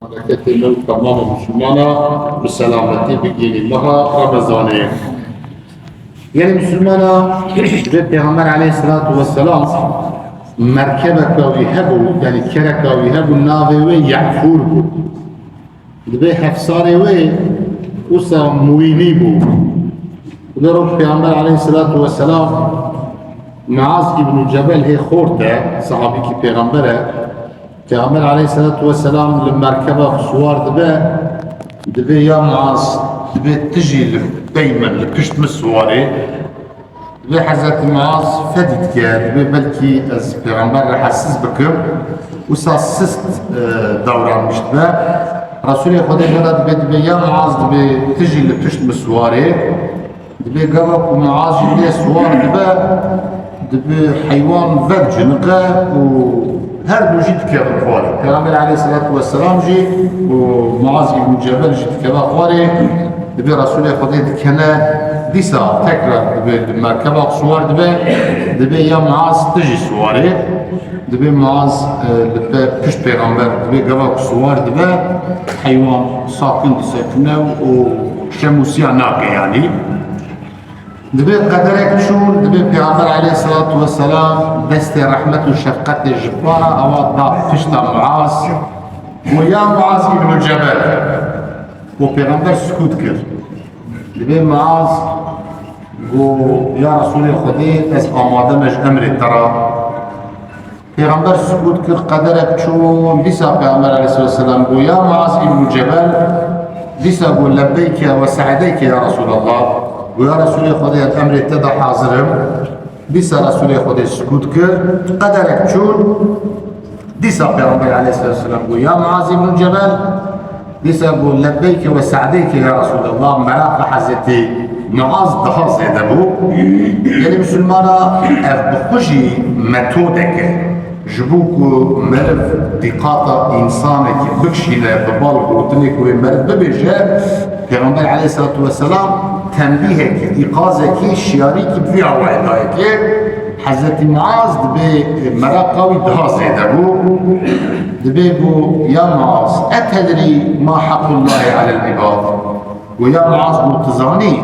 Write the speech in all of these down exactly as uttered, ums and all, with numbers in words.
Bereketê me û temama Mislimana bi selametî bigihînî meha Remezanê. Gelê Mislimana, divê Pêxember aleyhisselatu vesselam merkebeka wî hebû, yanî kereka wî hebû, navê wê Ye'fûr bû. Divê hefsarê wê wisa Muwînî bû. Divê roj Pêxember aleyhisselatu vesselam Muaz îbnû Cebel hê xort e, sahabîkî Pêxember e. Pêxember aleyhisselatu vesselam li merkeba xwe siwar dibe, dibê ya Muaz, dibê tu jî li pey min, li pişt min siwarê. Divê Hezretî Muaz fedî dike, divê belkî ez Pêxember rehetsiz bikim. Wisa sist, e, davranmiş dibe. Resûlê Xwedê veda dibê, dibê ya Muaz, dibê tu jî li pişt min siwarê. Dibê gava ku Muaz jî lê siwar dibe, dibê heywan vediciniqe û her du jî dikevin xwarê. Pêxember aleyhisselatu vesselam jî û Muaz îbn Cebel jî dikeve xwarê. Dibê Resûlê Xwedê dikene dîsa tekrar dibê li merkeba siwar dibe, dibê ya Muaz tu jî siwarê. Dibê Muaz, e, li pe-, pişt Pêxember dibê gava ku siwar dibe, heywan sakin disekine û şemûsiya nake yanî. Dibê qederek çûn, dibê Pêxember aleyhisselatu vesselam destê rehmet û şefqetê ji para ewa da pişta Muaz. Û ya Muaz îbnû Cebel, û Pêxember sukût kir. Dibê Muaz got, ya Resûlê Xwedê, ez amade me ji emrê te re. Pêxember sukût kir, qederek çûn, dîsa Pêxember aleyhisselatu vesselam got, ya Muaz îbnû Cebel, dîsa got, lebbeyke ve se'deyke ya Resulallah. Got, ya Resûlê Xwedê, ez emrê te de hazir im. Dîsa Resûlê Xwedê sukût kir, qederek çûn, dîsa Pêxember aleyhisselatu vesselam got, ya Muaz îbnû Cebel, dîsa got, lebbeyke ve se'deyke ya Resulallah, meraqa Hezretî Muaz daha zêde bû. Gelê Misilmana, ev bi xwe jî metodek e. Ji bo ku meriv dîqata însanekî bikişîne, bi bal gotinê ku wê meriv bibêje, Pêxember aleyhisselatu vesselam tenbîhekî, îqazekî, şiyarîkî bi vî awayê dayê kê. Hezretî Muaz dibê meraqa wî daha zêde bû. Dibê got, ya Muaz, etedrî ma hequllahî alel îbad? Got, ya Muaz, got, tu zanî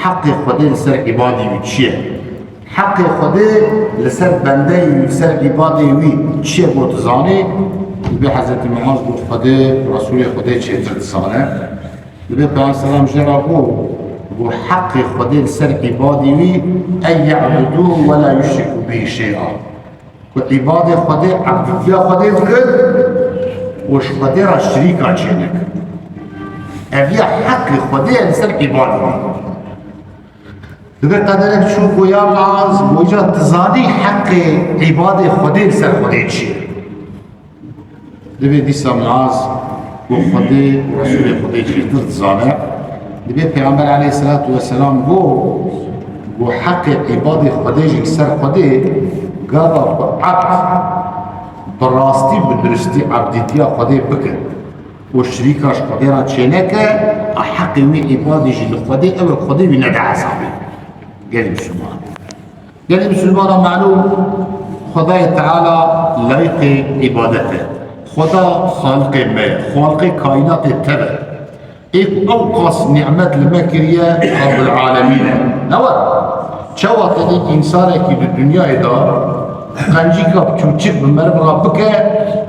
heqê Xwedê li ser îbadî wî çi ye? Heqê Xwedê li ser bendeyê wî, li ser îbadê wî çi ye, got, tu zanî? Dibê Hezretî Muaz got, Xwedê, Resûlê Xwedê çêtir dizane. Dibê Peyxember selam jê re got, got, heqê Xwedê li ser îbadî wî, en ye'budû ve la yuşrikû bihî şey'a. Ku îbadê Xwedê, ebdîtiya Xwedê bikin û ji Xwedê re şirîka çê nekin. Ev ya heqê Xwedê ye li ser îbadî wî. Dibê qederek çû, got, ya Muaz, got, îca tu zanî heqê îbadê Xwedê li ser Xwedê çi ye? Dibê dîsa Muaz got, Xwedê û Resûlê Xwedê çêtir dizane. Dibê Pêxember aleyhisselatu vesselam got, got, heqê îbadê Xwedê jî li ser Xwedê, gava ku ebd bi rastî, bi duristî ebdîtiya Xwedê bikin û şirîka ji Xwedê re çêneke, a heqê wî îbadî jî li Xwedê, ew ê Xwedê wî nede ezabê. Gelî Misilman. Gelî Misilmana melûm, Xwedayê Teala layiqê îbadet e. Xweda Xaliqê me ye, Xaliqê kaînatê tev e. Ê ku ew qas nîmet li me kiriye, Rabbul Alemîn e. Ne were? Çawa tenê însanekî di dinyayê de qencîka çûçik bi meriv re bike,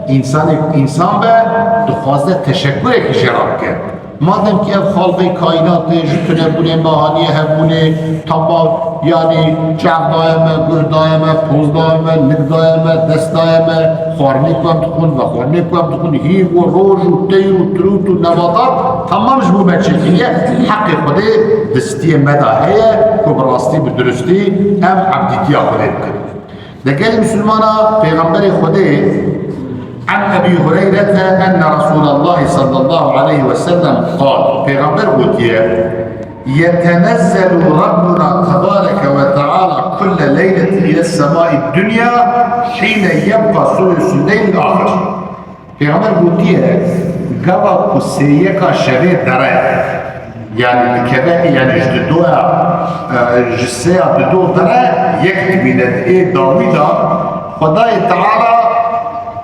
însanê ku însan be, dixwaze teşekurekî jê re bike. Madem ki ev xalqê kaînatê ji tunebûnê me haniye hebûnê, temav, yanî çav daye me, guh daye me, poz daye me, nik daye me, dest daye me, xwarinê ku em dixwin, vexwarinê ku em dixwin, hîv û roj û tey û tirût û nebatat, temam ji bo me çêkiriye, heqê Xwedê di stiyê me de heye ku bi rastî, bi durustî em ebdîtiya Xwedê bikin. Li gel Misilmana Pêxemberê Xwedê, عن أبي هريرة أن رسول الله صلى الله عليه وسلم قال، Pêxember gotiye, يتنزل ربنا تبارك وتعالى كل ليلة إلى السماء الدنيا حين يبقى ثلث الليل الآخر. Pêxember gotiye, gava ku sêyeka şevê dere, yanî dikeve, yanî ji didoya, e, ji sêya dido dere, yek dimîne di ê dawî de, Xwedayê Teala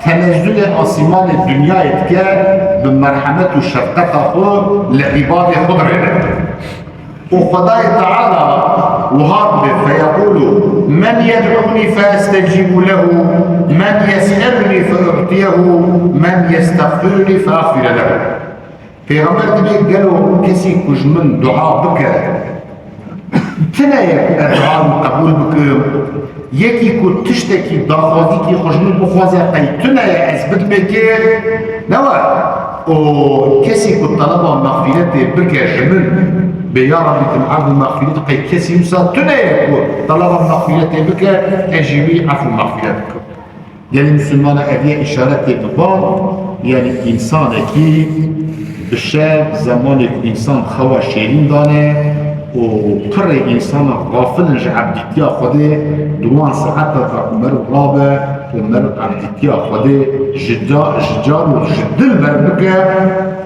Tenezzulê asîmanê dinyayê dike, bi merhemet û şefqeta xwe li îbadê xwe dirêne. Û Xwedayê Teala wiha dibe, "Feyeqûlu men yed'ûnî feestecîbû lehu, men yes'elûnî fe'utîyehu, men yestexfirûnî feexfire lehu." Pêxember dibê, gelo kesî ku ji min dua bike, tune ye ku ez dua min qebûl bikim? Yekî ku tiştekî, daxwazîkî xwe ji min bixwaze, qey tune ye ez bidim kê? Newe. Û kesî ku teleba mexfîretê bike ji min, bê ya Rebî tu min efû mexfîret, qey kesî wisa tune ye ku teleba mexfîretê bike, ez jî wî efû mexfîret bikim. Gelî misilmana ev ye îşaretê bi van, yanî însanekî bi şev zemanê ku însan xewa şêrîn dane û pirê însanan xafil in ji ebdîtiya Xwedê, di wan saeta de ku meriv rabe û meriv ebdîtiya Xwedê ji ca-, ji can û ji dil meriv bike,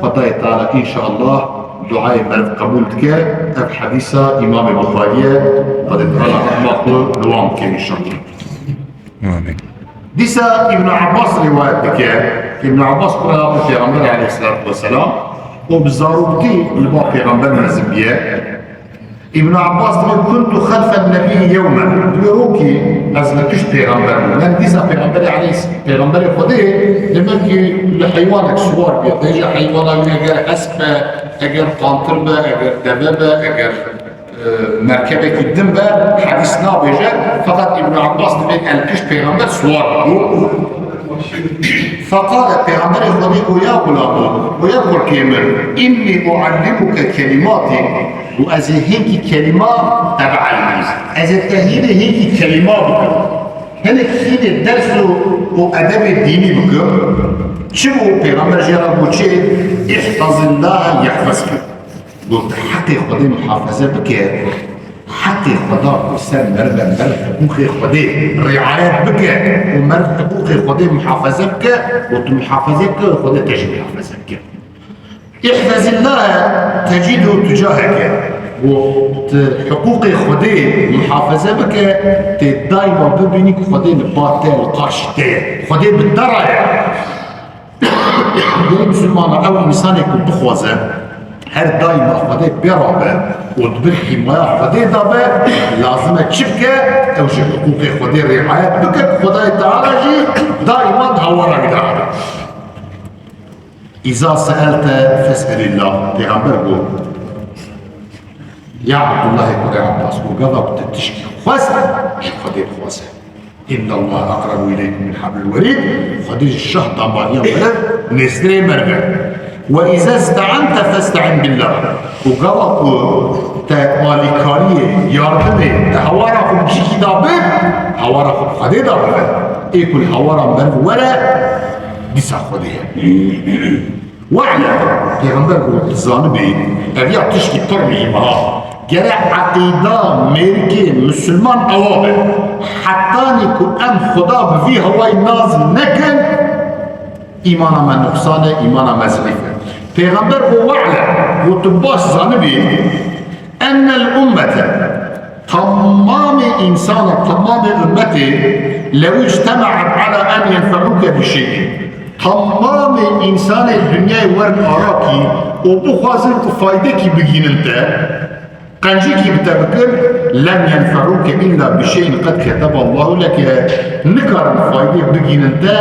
Xwedayê Teala înşallah duayê meriv qebûl dike. Ev hedîsa Îmamê Buxarî ye, Xwedê Teala rehma xwe li wan bike înşallah. Amîn. Dîsa Îbn Abbas rîwayet dike. Îbn Abbas kura Pêxember aleyhisselatu vesselam û bi zaroktî li ba Pêxember mezin bûye. Îbn Abbas dibê, "Kuntu xelfen nebî yewmen." Dibê, rokî ez li pişt Pêxember bûm. Yanî dîsa Pêxemberê aleyhis-, Pêxemberê Xwedê demek ki li heywanek siwar bûye. Dê ji heywana wî eger hesp be, eger qantir be, eger deve be, eger e, merkebekî din be, hedîs nabêje, feqet Îbn Abbas dibê el pişt Pêxember siwar bû. Feqale Pêxemberê Xwedê got, "Ya gulamo, got ya kurkê min, inni uallimuke kelimatin, û ez ê hinkî kelîma te bielmînim. Ez ê te hînê hinkî kelîma bikim. Hinek hînê ders û, û edebê dînî bikim." Çi bû? Pêxember jê re got çi? "İhfazillahe yehfazke." Got, heqê Xwedê muhafeze bike, heqê Xweda ku ser meriv e, meriv hiqûqê Xwedê riayet bike û meriv hiqûqê Xwedê muhafeze bike, û tu muhafeze bike û Xwedê te jî muhafeze bike. "İhfezillâhe tecidhu tucaheke." Û tu hiqûqê Xwedê muhafeze bike, tê daîma bibînî ku Xwedê li ba te, li qarşî te ye. Xwedê bi te re ye. Gelî misilmana, ew însanê ku bixwaze her daîma Xwedê pê re be û di bin hîmaya Xwedê de be, lazim e çi bike? Ew ji hiqûqê Xwedê riayet bike, Xwedayê Teala jî daîma di hawara wî de hebe. "Îza seelte fes'elillah." Pêxember got, "Ya Abdullahê kurê Abbas, got, gava ku tu tişkî xwest, ji Xwedê bixwaze. Innallaha aqrabu ileykum min hablil werîd." Xwedê ji şah damariya meriv nêztirê meriv e. "Ve iza iste'ante feste'in billah." Û gava ku te alîkariyê, yardimê, te hawara xwe bi cîkî da bib, hawara xwe bi Xwedê da bibe. Ê ku li hawara meriv were, dîsa Xwedê ye. "We'lem", Pêxember got, zanibê, ev ya tişkî pir muhîm e ha. Gere eqîda mêrikê misilman ewa be. Hetanî ku em Xweda bi vî hawayî nas nekin, îmana me nuqsan e, îmana me zîf e. Pêxember got, "We'lem", got, tu baş zanibê, "ennel ummete", tamamê însana, tamamê ummetê, "lew ictemaat ala en yenfe'uke bi şey'in." Tamamê însanê dinyayê werin arakî û bixwazin ku faydekî bigînin te, qencikî bi te bikin, "lem yenfe'uke illa bi şey'in qed keteballahu leke", nikarin faydê bigînin te,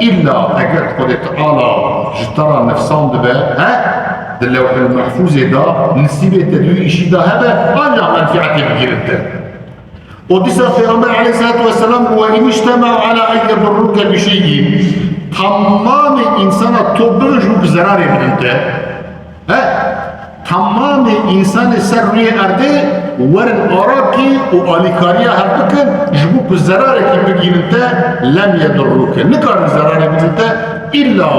îlla eger Xwedê Teala ji te re nifsandibe, he, di Lewhil Mehfûzê de, nisîbê te di wî îşî de hebe, ancax menfîetê bigînin te. Û dîsa Pêxember aleyhissalatu vesselam, "Ve in ictema'u ala en yedurruke bi şey'in." Tamamê însana top bibin ji bo ku zerarê bidin te. He? Tamamê însanê ser rûyê erdê werin arakî û alîkariya hev bikin, ji bo ku zerarekî bigînin te, lem yedurruke. Nikarin zerarê bidin te, îlla